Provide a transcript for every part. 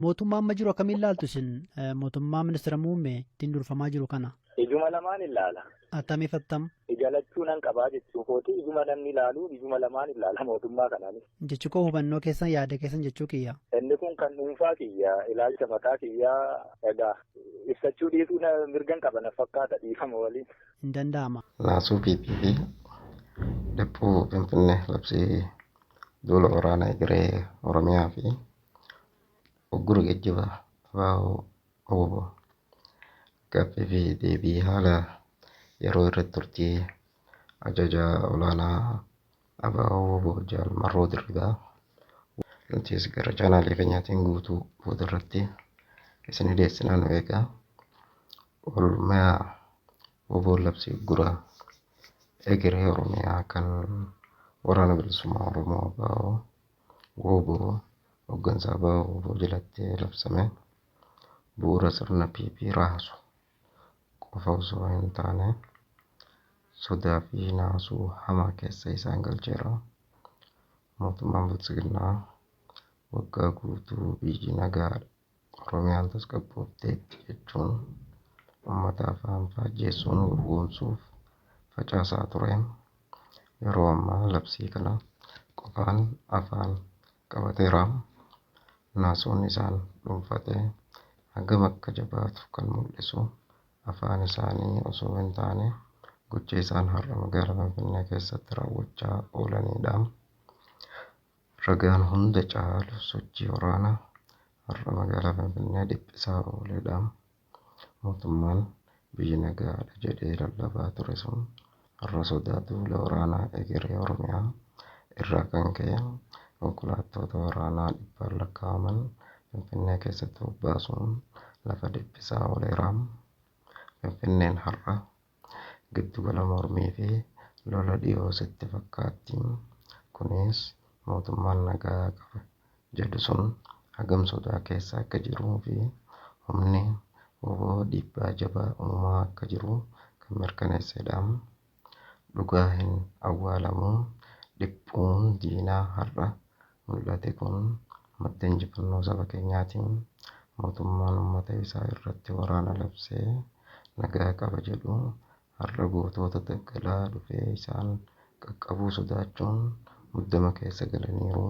Mootummaa amma jiru akkamiin ilaaltu isin, mootummaa ministeera muummee ittiin durfamaa jiru kana? Ijuma lamaan ilaala. Attamiif attam? Ija lachuu nan qabaa jechuu kooti. Ijuma namni ilaalu ijuma lamaan ilaala mootummaa kanaanis. Jechi koo hubannoo keessan, yaada keessan jechuu kiyya. Inni kun kan dhuunfaa kiyya, ilaalcha mataa kiyyaa egaa ibsachuu dhiisuu mirgan qaba na fakkaata, dhiifama waliin. Hin danda'ama. Naasuu PP fi dhiphuu Finfinnee, labsii duula waraanaa egeree Oromiyaa fi uggura geejjiba ABO WBO. Gaaffii fi deebii haala yeroo irratti turtii ajajaa olaanaa ABO WBO Jaal Marroo Dirribaa. Nutis gara chaanaalii keenyaatiin guutuu booda irratti isin dhiyeessinaa, nu eegaa. Oolmaa WBO labsii uggura egeree Oromiyaa kan Waraana Bilisummaa Oromoo ABO WBO hooggansa ABO WBO jalatti labsame bu'uura sirna PP raasu qofa osoo hin taane sodaa fi naasuu hamaa keessa isaan galcheera. Mootummaan Biltsiginnaa waggaa guutuu biyyi nagaadha, Oromiyaan tasgabboofteetti jechuun uummata afaan faajjeessuun gowwoomsuuf facaasaa ture. Yeroo ammaa labsii kana qofaan afaan qabateera. Naasuun isaan dhuunfate hagam akka jabaatu kan mul'isu afaan isaanii osoo hin taane gocha isaan har'a magaalaa Finfinnee keessatti raawwachaa oolanidha. Ragaan hunda caalu sochii waraanaa har'a magaalaa Finfinnee dhiphisaa ooledha. Mootummaan biyyi nagaadha jedhee lallabaa ture sun har'a sodaa duula waraanaa egeree Oromiyaa irraa kan ka'e konkolaattota waraanaa dhibbaan lakkaa'aman Finfinnee keessatti bobbaasuun lafa dhiphisaa ooleera. Finfinneen har'a giddugala mormii fi lola dhiyoo sitti fakkaatti. Kunis mootummaan nagaa qaba jedhu sun hagam sodaa keessa akka jiruu fi humni WBO dhiibbaa jabaa uumaa akka jiru kan mirkaneessedha. Dhugaa hin awwaalamu. Dhiphuun diinaa har'a mul'ate kun madda injifannoo saba keenyaati. Mootummaan uummata isaa irratti waraana labsee nagaa qaba jedhu har'a gootota daggalaa dhufee isaan qaqqabuu sodaachuun muddama keessa galaniiru.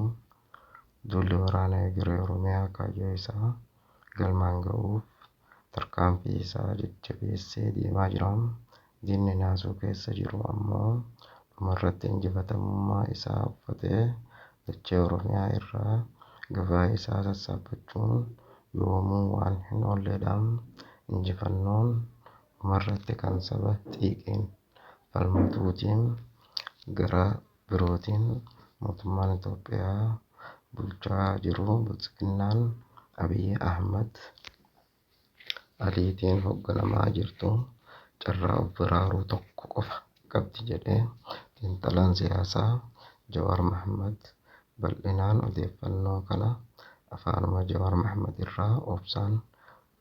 Duulli waraana egeree Oromiyaa kaayyoo isaa galmaan ga'uuf tarkaanfii isaa jajjabeessee deemaa jira. Diinni naasuu keessa jiru ammoo dhumarratti injifatamummaa isaa uffatee dachee Oromiyaa irraa gabaa isaa sassaabbachuun yoomuu waan hin oolledha. Injifannoon dhumarratti kan saba xiiqiin falmatuuti. Gara birootiin mootummaan Itoophiyaa bulchaa jiru Biltsiginnaan Abiy Ahmad Aliitiin hoogganamaa jirtu carraa of baraaruu tokko qofa qabdi jedhee xiinxalaan siyaasaa Jawaar Mahmad. Bal'inaan odeeffannoo kana afaanuma Jawaar Mahmad irraa obsaan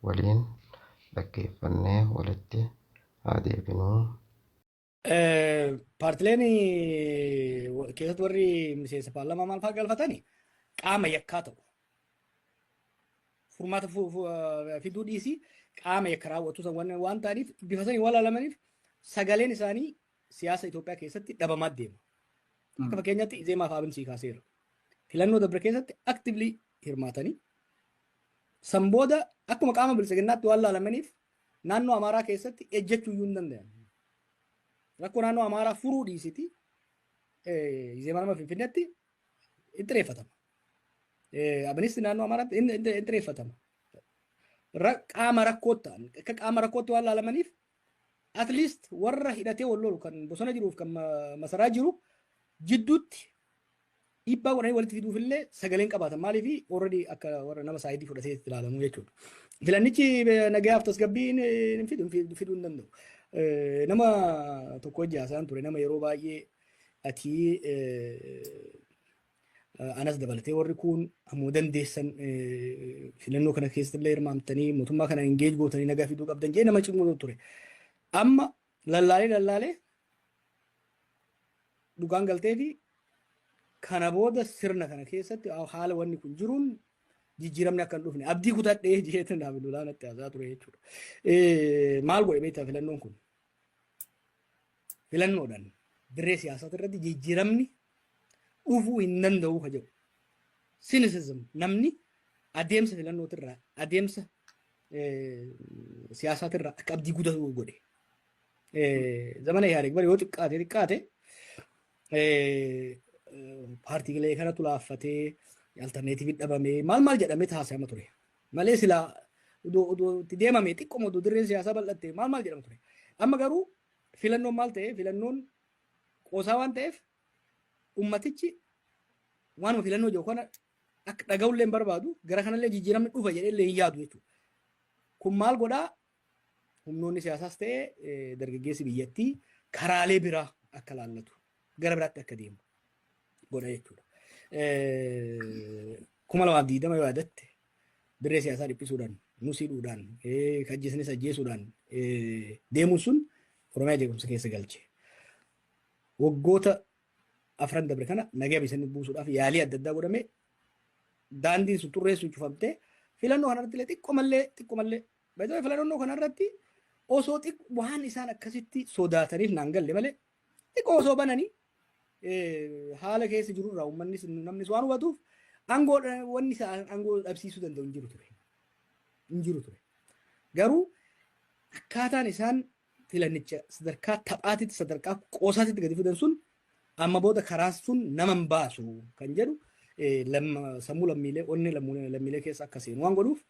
waliin dhaggeeffannee walitti haa deebinuu. Paartileen keessatti warri miseensa paarlaamaa maal fa'aa galfatani qaama yakkaa ta'u. Furmaata fiduu dhiisii qaama yakka raawwatu san waan ta'aniif, bifa sanii waan ilaalamaniif sagaleen isaanii siyaasa Itoophiyaa keessatti dhabamaa deema. Akka fakkeenyaatti Izeemaa fi Abin sii kaaseera. Filannoo dabre keessatti actively hirmaatanii san booda akkuma qaama Biltsiginnaatti waan ilaalamaniif naannoo Amaaraa keessatti ejjechuu iyyuu hin danda'an. Rakkoo naannoo Amaaraa furuu dhiisiti Izeemaa nama Finfinneetti hin xireeffatama. Abinis naannoo Amaaraatti hin xireeffatama. Qaama rakkootti ta'an, akka qaama rakkootti waan ilaalamaniif at least warra hidhatee wal lolu kan bosona jiruuf kan masaraa jiru jidduutti dhiibbaa godhanii walitti fiduuf illee sagaleen qabaatan. Maaliif? Already akka warra nama saayidii fudhatee itti ilaalamu jechuudha. Filannichi nagayaaf tasgabbii hin fidu, fiduu hin danda'u. Nama tokko hojii haasa'an ture, nama yeroo baay'ee ati anas dabalatee warri kun ammoo dandeessan filannoo kana keessatti illee hirmaamtanii mootummaa kana engage gootanii nagaa fiduu qabdan jee nama cimuu ture. Amma lallaalee lallaalee dhugaan galtee fi kana booda sirna kana keessatti haala wanni kun jiruun Jijjiiramni akka hin dhufne abdii kutadhee jeetu naaf lolaanatti haasaa ture jechuudha. Maal godhe beektaa filannoon kun? Filannoodhaan dirree siyaasaa irratti jijjiiramni dhufuu hin danda'u ka jedhu. Cynicism, namni adeemsa filannootirraa, adeemsa siyaasaatirraa akka abdii kutatu godhe. Zamana Ihaadeeg bara yoo xiqqaate xiqqaate paartiilee kanatu laaffatee, alternative dhabamee, maal maal jedhamee taasifama ture. Malee silaa odoo itti deemame, xiqqooma odoo dirreen siyaasaa bal'atte, maal maal jedhama ture. Amma garuu filannoon maal ta'e? Filannoon qoosaa waan ta'eef, ummatichi waanuma filannoo jiru kana akka dhaga'ullee hin barbaadu, gara kanallee jijjiiramni dhufa jedhee illee hin yaadu jechuudha. Kun maal godhaa? Humnoonni siyaasaas ta'e dargaggeessi biyyattii karaalee biraa akka laallatu, gara biraatti akka deemu godha jechuudha. 2020 yoo yaadatte, dirree siyaasaa dhiphisuudhaan, nusiidhuudhaan, kajjisnis ajjeesuudhaan deemuun sun Oromiyaa jeequmsa keessa galche. Waggoota 4n dabre kana nagaa bisanii buusuudhaaf yaalii adda addaa godhame, daandiin sun xurreen sun cufamtee, filannoo kanarratti illee xiqqoo mallee xiqqoo mallee baay'ee filannoo kanarratti osoo waan isaan akkasitti sodaataniif naan galle malee, xiqqoo osoo bananii, haala keessa jirurraa uummannis namnis waan hubatuuf, aangoo wanni isaan aangoo dhabsiisuu danda'u hin jiru ture. Hin jiru ture. Garuu akkaataan isaan filannicha sadarkaa taphaatitti, sadarkaa qoosaatitti gadi fidan sun, amma booda karaan sun nama hin baasu kan jedhu sammuu lammiilee, onni lammiilee keessa akka seenu waan godhuuf,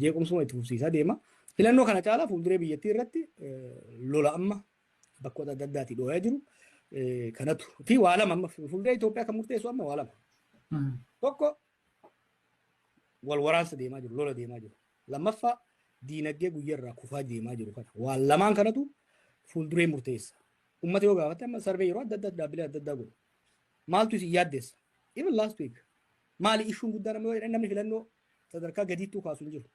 jeequmsuma itti fufsiisaa deema. Filannoo kana caalaa fuulduree biyyattii irratti lola amma bakkoota adda addaatii dhooyaa jiru kanatu fi waa lama, amma fuulduree Itoophiyaa kan murteessu amma waa lama. Tokko, wal waraansa deemaa jiru, lola deemaa jiru. Lammaffaa, diinagdee guyyaa kufaa deemaa jiru kana. Waan lamaan kanatu fuulduree murteessa. Uummata yoo gaafatte, amma survey yeroo adda addaa dhaabbilee adda addaa godhu. Maaltu isin yaaddeessa? Even last week. Maali issueun guddaan amma yoo jedhan, namni filannoo sadarkaa gadiittuu kaasu hin jiru.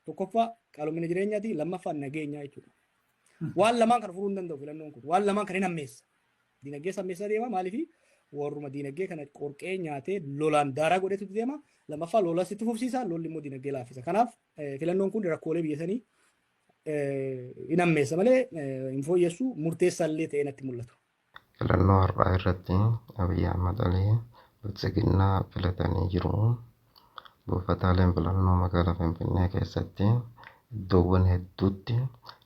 Tokkoffaa qaalomina jireenyaati, lammaffaa nageenyaa jechuudha. Waan lamaan kana furuu hin danda'u filannoon kun. Waan lamaan kana hin hammeessa. Diinagdee hammeessaa deema. Maaliifi warruma diinagdee kana qorqee nyaatee lolaan daaraa godhetu deema. Lammaffaa lolas itti fufsiisa, lolli immoo diinagdee laaffisa. Kanaaf filannoon kun rakkoolee biyya sanii hin hammeessa malee hin fooyyessu, murteessaallee ta'ee natti mul'atu. Filannoo har'aa irratti Abiyyi Ahmad Alii Biltsiginnaa filatanii jiru. Buufataaleen filannoo magaalaa Finfinnee keessatti iddoowwan hedduutti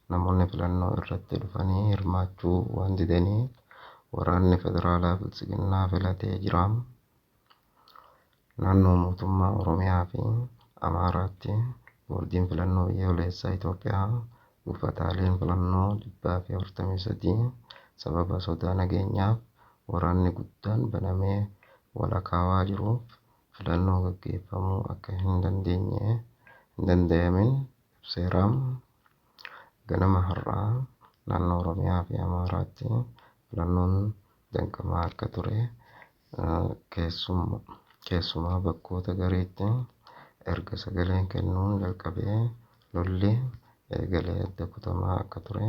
namoonni filannoo irratti dhufanii hirmaachuu waan didaniif, waraanni federaalaa Biltsiginnaa filatee jira. Naannoo mootummaa Oromiyaa fi Amaaraatti boordiin filannoo biyyoolessaa Itoophiyaa buufataaleen filannoo 143 sababa sodaa nageenyaaf waraanni guddaan banamee walakaawaa jiruuf filannoo gaggeeffamuu akka hin dandeenye hin dandayamin ibseera. Ganama har'aa naannoo Oromiyaa fi Amaaraatti filannoon danqamaa akka ture, keessumaa bakkoota gariitti erga sagaleen kennuun jalqabee lolli eegalee adda kutamaa akka ture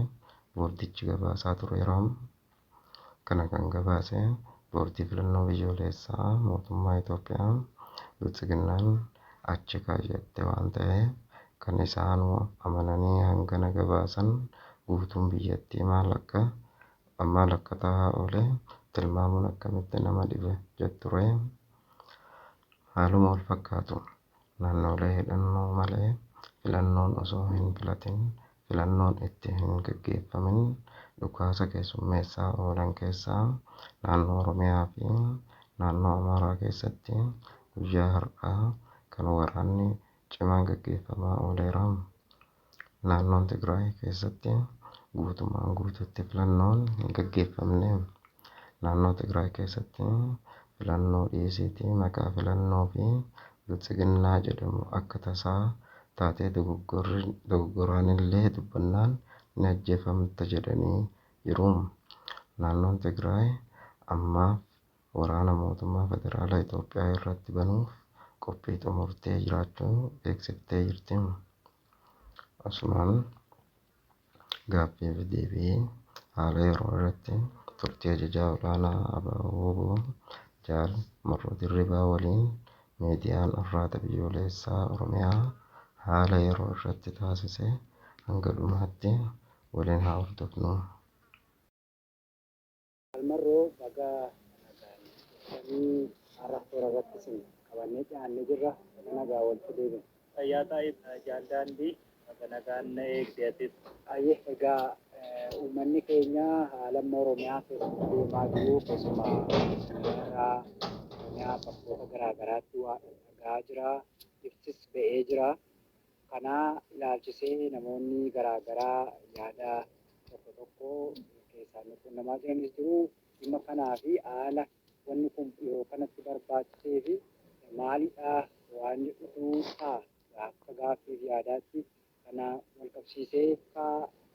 boordichi gabaasaa tureera. Kana kan gabaase boordii filannoo biyyoolessaa mootummaa Itoophiyaa Biltsiginnaan achi kaayyatte waan ta'eef, kan isaanuu amananii hangana gabaasan, guutuun biyyattii maal akka ta'aa oole tilmaamuun akkamitti nama dhibe jetture. Haaluma wal fakkaatuun naannolee hidhannoo malee filannoon osoo hin filatin, filannoon itti hin gaggeeffamin dhukaasa keessummeessaa oolan keessaa naannoo Oromiyaa fi naannoo Amaaraa keessatti guyyaa har'aa kan waraanni cimaan gaggeeffamaa ooleera. Naannoon Tigraay keessatti guutumaan guutuutti filannoon hin gaggeeffamne. Naannoo Tigraay keessatti filannoo dhiisiitii maqaa filannoo fi Biltsiginnaa jedhamu akka tasaa taatee dogoggoraanillee dubbannaan ni ajjeefamta jedhanii jiru. Naannoon Tigraay ammaaf waraana mootummaa federaalaa Itoophiyaa irratti banuuf qophii xumurtee jiraachuu beeksiftee jirti. Asumaan gaaffii fi deebii haala yeroo irratti turtii ajajaa olaanaa ABO Jaal Marroo Dirribaa waliin Miidiyaan Arraata Biyyoolessaa Oromiyaa haala yeroo irratti taasise hanga dhumaatti waliin haa hordofnu. Marroo baga nagaan dhuftanii har'a toora irratti isin qabannee dhiyaannee jirra. Baga nagaa walitti deebine. Fayyaa ta'i jaaldaandii baga nagaan na eegde atis. Ayyee, egaa uummanni keenya haala amma Oromiyaa keessatti deemaa jiru, keessumaa irraa Oromiyaa bakkoota garaa garaatti waa dhagaa jira. Ibsis ba'ee jira. Kana ilaalchisee namoonni garaa garaa yaada tokko tokko keessaan nu qunnamaa jiranis jiru. Dhimma kanaa fi haala wanni kun yeroo kanatti barbaachisee fi maalidha waan jedhutu ta'a. Akka gaaffii fi yaadaatti kana wal qabsiisee akka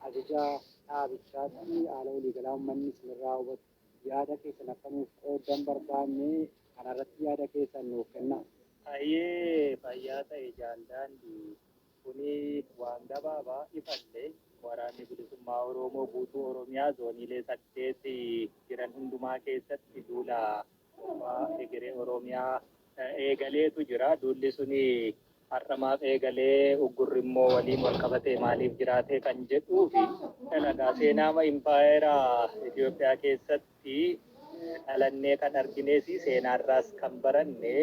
ajaja dhaabichaatti haala waliigalaa uummanni isinirraa hubatu yaada keessan akka nuuf qooddan barbaanne, kanarratti yaada keessan nuuf kennaa. Baay'ee fayyaa ta'e jaaldaandii, kuni waan gabaabaa ifallee Waraanni Bilisummaa Oromoo guutuu Oromiyaa zooniilee 8 jiran hundumaa keessatti duula egeree Oromiyaa eegaleetu jira. Duulli suni har'amaaf eegalee, uggurri immoo waliin wal qabatee maaliif jiraate kan jedhuu fi dalagaa seenaama impaayera Itoophiyaa keessatti dhalannee kan argines, seenaarraas kan baranne,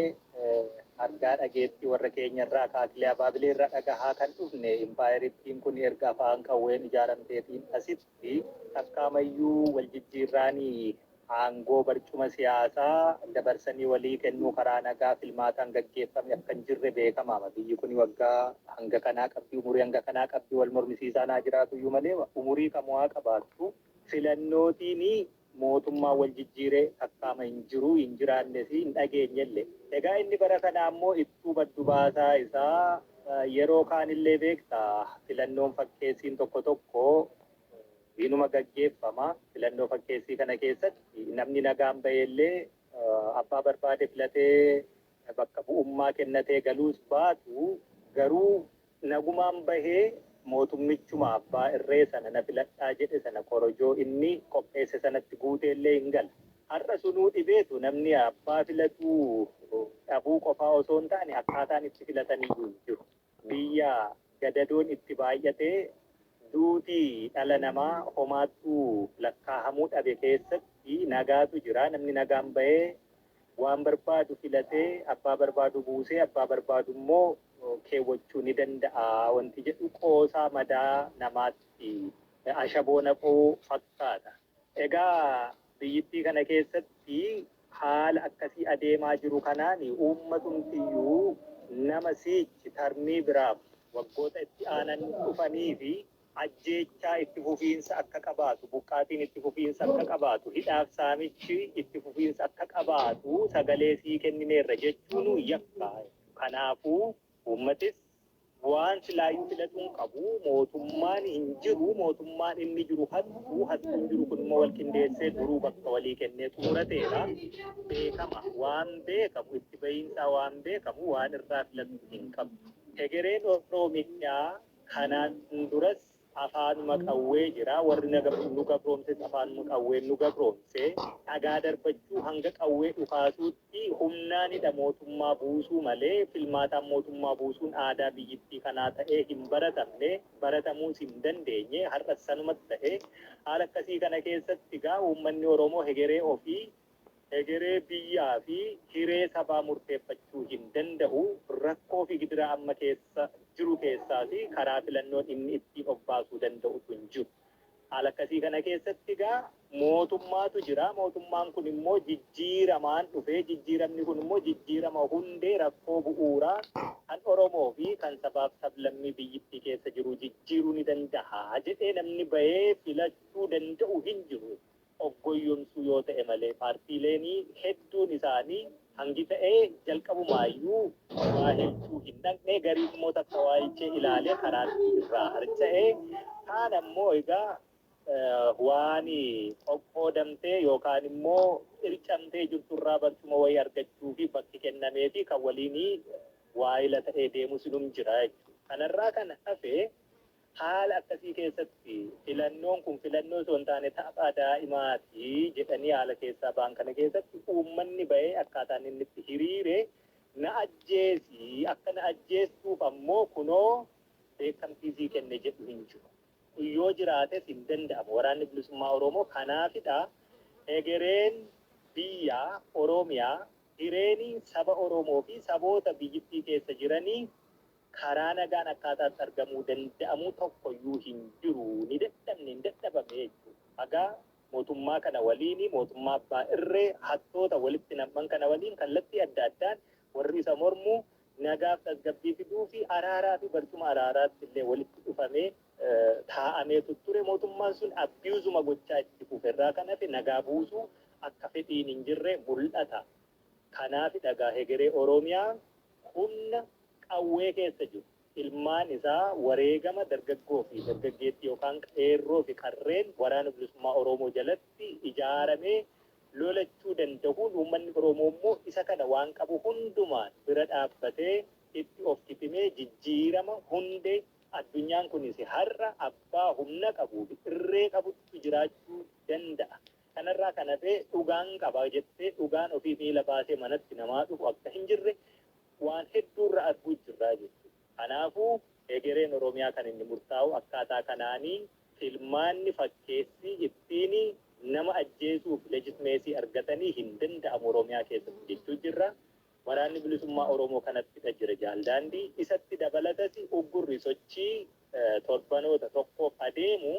argaa dhageettii warra keenyarraa, akaakilee abaabilee irraa dhagahaa kan dhufne, impaayerittiin kun erga afaan qawween ijaaramteetiin asitti takkaamayyuu wal jijjiirraanii aangoo barcuma siyaasaa dabarsanii walii kennuu karaa nagaa filmaataan gaggeeffame akka hin jirre beekamaama. Biyyi kun waggaa hanga kanaa qabdi, umurii hanga kanaa qabdi, wal mormisiisaa naa jiraatu iyyuu malee umurii kamuu haa qabaattu. Filannootiin mootummaa wal jijjiiree takkaama hin jiru, hin jiraannes, hin dhageenyellee. Egaa inni bara kanaa immoo ittuu baddu baasaa isaa yeroo kaanillee beektaa, filannoon fakkeessiin tokko tokko inuma gaggeeffama. Filannoo fakkeessii kana keessatti namni nagaan baheellee abbaa barbaade filatee bakka bu'ummaa kennatee galuus baatu, garuu nagumaan bahee mootummichuma abbaa irree sana na filadhaa jedhe sana korojoo inni qopheesse sanatti guuteellee hin gala. Har'a sunuu dhibeetu namni abbaa filatuu dhabuu qofaa osoo hin taane akkaataan itti filatanii hin jiru. Biyya gadadoon itti baay'atee duutii dhala namaa homaattuu lakkaa'amuu dhabe keessatti nagaatu jira. Namni nagaan bahee waan barbaadu filatee abbaa barbaadu buusee abbaa barbaadu immoo keewwachuu ni danda'a wanti jedhu qoosaa madaa namaatti ashaboo naquu fakkaata. Egaa biyyittii kana keessatti haala akkasii adeemaa jiru kanaan uummatumtiyyuu nama siichi tarmii biraaf waggoota itti aanan dhufanii fi ajjeechaa itti fufiinsa akka qabaatu, buqqaatiin itti fufiinsa akka qabaatu, hidhaaf saamichi itti fufiinsa akka qabaatu sagalee sii kennineerra jechuun yakka. Kanaafuu uummatis waan silaayyuu filatuun qabu, mootummaan hin jiru, mootummaan inni jiru hattuu, hattuun jiru kun immoo wal qindeessee duruu bakka walii kennee xumurateera. Beekama, waan beekamu, itti bahiinsaa waan beekamu, waan irraa filatu hin qabu. Egereen Oromiyaa kanaan duras afaanuma qawwee jira. Warri nu gabroomses afaanuma qawwee nu gabroomse. Dhagaa darbachuu hanga qawwee dhukaasuutti humnaanidha mootummaa buusuu malee filmaataan mootummaa buusuun aadaa biyyittii kanaa ta'ee hin baratamne, baratamuus hin dandeenye. Har'as sanumatti ta'e. Haala akkasii kana keessatti gaa uummanni Oromoo hegeree ofii, hegeree biyyaa fi hiree sabaa murteeffachuu hin danda'u. Rakkoo fi gidiraa amma keessa jiru keessaa fi karaa filannoon inni ittiin of baasuu danda'utu hin jiru. Haala akkasii kana keessatti egaa mootummaatu jira. Mootummaan kun immoo jijjiiramaan dhufee, jijjiiramni kun immoo jijjiirama hundee rakkoo bu'uuraa kan Oromoo fi kan sabaaf sablammii biyyittii keessa jiru jijjiiruu ni danda'a jedhee namni bahee filachuu danda'u hin jiru. Of goyyomsuu yoo ta'e malee paartiileen hedduun isaanii hangi ta'ee jalqabumaayyuu waa hedduu hin dhaqne, garii immoo takka waayichee ilaalee karaa irraa harca'ee, kaan ammoo egaa waan qoqqoodamtee yookaan immoo qircamtee jirturraa barcuma wayii argachuu fi bakki kennamee fi kan waliin waayila ta'ee deemu sinum jira jechuudha. Kanarraa kan hafe haala akkasii keessatti filannoon kun filannoo osoo hin taane tapha daa'imaati jedhanii haala keessaa ba'an kana keessatti uummanni bahee akkaataan inni itti hiriire Na ajjeesi, akka na ajjeestuuf ammoo kunoo beekamtii sii kenne jedhu hin jiru. Kun yoo jiraates hin danda'amu. Waraanni Bilisummaa Oromoo kanaafidha egereen biyya Oromiyaa, hireeni saba Oromoo fi saboota biyyittii keessa jiranii karaa nagaan akkaataatti argamuu danda'amu tokkoyyuu hin jiru. Ni dadhabne, hin dadhabame jechuudha. Hagaa mootummaa kana waliin, mootummaa abbaa irree hattoota walitti nam'an kana waliin kallattii adda addaan warri isa mormu nagaaf tasgabbii fiduu fi araaraa fi barcuma araaraatti illee walitti dhufamee taa'amee ture. Mootummaan sun abuse-uma gochaa itti fuferraa kan hafe nagaa buusuu akka fedhiin hin jirre mul'ata. Kanaaf dhagaa hegeree Oromiyaa humna qawwee keessa jiru, ilmaan isaa wareegama dargaggoo fi dargaggeettii yookaan qeerroo fi qarreen Waraana Bilisummaa Oromoo jalatti ijaaramee lolachuu danda'uun, uummanni Oromoo immoo isa kana waan qabu hundumaan bira dhaabbatee itti of kitimee jijjiirama hundee addunyaan kunis har'a abbaa humna qabuu fi irree qabutti jiraachuu danda'a. Kanarraa kan hafee dhugaan qaba jettee dhugaan ofii miila baasee manatti namaa dhufu akka hin jirre waan hedduurra arguu jirraa jechuudha. Kanaafuu egereen Oromiyaa kan inni murtaa'u akkaataa kanaanii, filmaanni fakkeessii ittiin nama ajjeesuuf legitimacy argatanii hin danda'amu Oromiyaa keessatti jechuu jirra. Waraanni Bilisummaa Oromoo kanattidha jira, jaaldaandii. Isatti dabalatas uggurri sochii torbanoota tokkoof adeemu,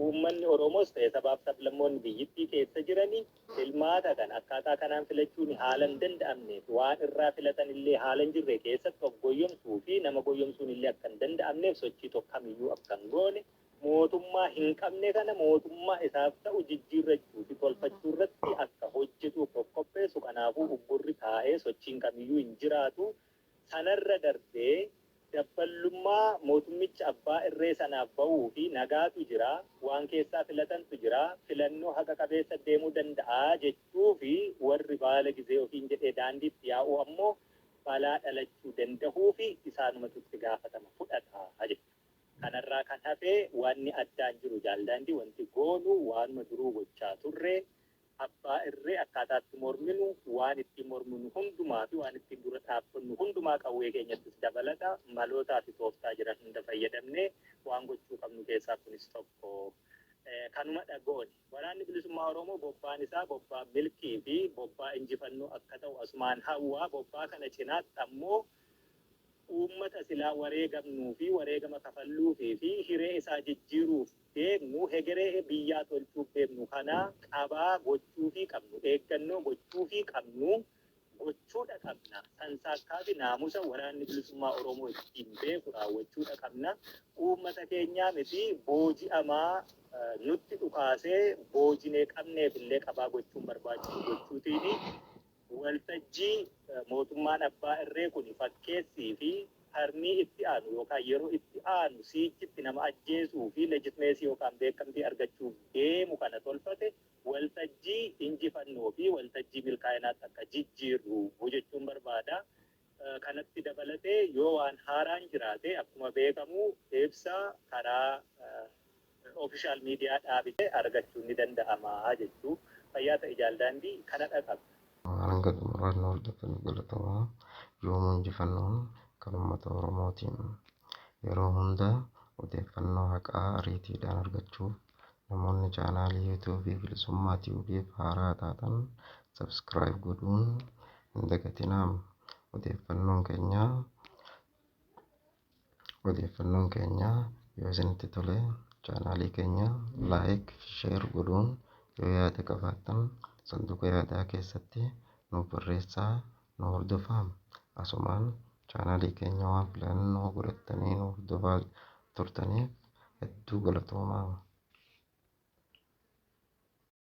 uummanni Oromoos ta'e sabaaf sablammoonni biyyittii keessa jiranii filmaata kan akkaataa kanaan filachuun haala hin danda'amneef, waan irraa filatan illee haala hin jirre keessatti of goyyomsuu fi nama goyyomsuun illee akka hin danda'amneef, sochii tokko kamiyyuu akka hin goone, mootummaa hin qabne kana mootummaa isaaf ta'u jijjiirrachuu fi tolfachuu irratti akka hojjetuuf of qopheessu. Kanaafuu uggurri taa'ee sochiin kamiyyuu hin jiraatu. Sanarra darbee dabballummaa mootummicha abbaa irree sanaaf bahuu fi nagaatu jira, waan keessaa filatantu jira, filannoo haqa qabeessa deemuu danda'a jechuu fi warri baala gizee ofiin jedhee daandiitti yaa'u ammoo balaa dhalachuu danda'uu fi isaanumatu itti gaafatama fudhata jechuudha. Kanarraa kan hafee wanni addaan jiru, jaaldaandii, wanti goonu waanuma duruu gochaa turre. Abbaa irree akkaataatti morminu, waan ittiin morminu hundumaa fi waan ittiin dura dhaabbannu hundumaa, qawwee keenyattis dabalata, malootaa fi tooftaa jiran hunda fayyadamnee waan gochuu qabnu keessaa kunis tokko. Kanuma dhagooni. Waraanni Bilisummaa Oromoo bobbaan isaa bobbaa milkii fi bobbaa injifannoo akka ta'u asumaan hawwaa. Bobbaa kana cinaatti ammoo uummata silaa wareegamnuu fi wareegama kafalluufii fi hiree isaa jijjiiruuf deemnu, hegeree biyyaa tolchuuf deemnu kana qabaa gochuufii qabnu, eeggannoo gochuufii qabnu gochuudha qabna. Sansaakkaa fi naamusa Waraanni Bilisummaa Oromoo ittiin beeku raawwachuudha qabna. Uummata keenyaa miti, booji'amaa nutti dhukaasee boojinee qabneef illee qabaa gochuun barbaachisu gochuutiin, waltajjii mootummaan abbaa irree kun fakkeessii fi harmii itti aanu yookaan yeroo itti aanu siichitti nama ajjeesuu fi legitimacy yookaan beekamtii argachuuf deemu kana tolfate waltajjii injifannoo fi waltajjii milkaa'inaatti akka jijjiirru jechuun barbaada. Kanatti dabalatee yoo waan haaraan jiraate, akkuma beekamu ibsa karaa official media dhaabite argachuun ni danda'ama jechuu. Fayyaa ta'e, jaaldaandii, kana dhaqaba. Hanga xumuraan hordofan galatamaa. Yoomuu injifannoon kan uummata Oromootiin. Yeroo hunda odeeffannoo haqaa ariitiidhaan argachuuf namoonni chaanaalii yuutuubii Bilisummaa Tiyuubiif haaraa taatan subscribe godhuun hin dagatinaa. Odeeffannoon keenya yoo isinitti tole chaanaalii keenya like, share godhuun, yoo yaada qabaattan sanduuqa yaadaa keessatti nuuf barreessaa, nu hordofaa. Asumaan chaanaalii keenya waan filannoo godhattanii nu hordofaa turtaniif hedduu galatoomaa.